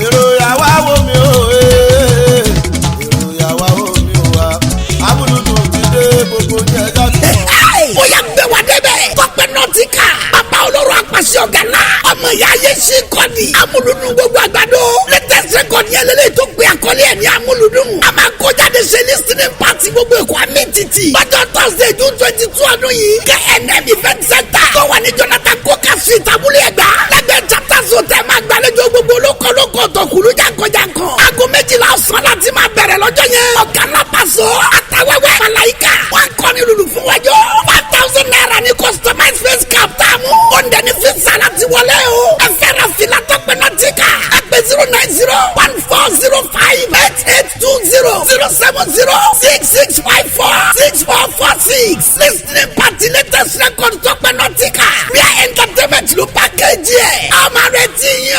Èrò yàwá wo mi o ee. Èrò yàwá wo mi o wa. Amúlùdùn ti dé gbogbo ní ẹja tó mọ̀. Bóyá gbé wa débẹ̀. Tọ́pẹ́ Nọtíkà. Bàbá olóró apàṣẹ ọ̀gá náà. Ọmọ ìyá ayé ṣì kọ́ni. Amúlùdùn gbogbo àgbàdo. Latest record yẹn lélẹ́yìí tó gbé àkọlé ẹ̀ ní amúlùdùn. A máa kó jáde ṣe listening party gbogbo Èkó àmì títì. Lọ́jọ́ Thursday, June 22 ọdún yìí. KNM Event Center. Tó wà ní Jonathan Coker Street, Abúlé Ẹ̀gbá. Lẹ́gbẹ̀ẹ́ Chapters Hotel máa gbàlejò gbogbo olóko tọkùlú jankan-jankan. Aago 12 ọ̀sán láti máa bẹ̀rẹ̀ lọ́jọ́ yẹn. Ọ̀gá ńlá Paso. Àtàwẹ́wẹ́ Malayika. Wọ́n kọ́ni lulu fún wájọ́. ₦5,000 ní customized face cap tá a mú. Oúnjẹ ní fisa láti wọlé o. Ẹ fẹ́ ra fìlà Tọ́pẹ́ Nọtíkà. Ẹ pè 09014058820, 07066546446. Listening party, latest record Tọ́pẹ́ Nọtíkà. Ria Entertainment ló package ẹ̀. A máa retí yín o.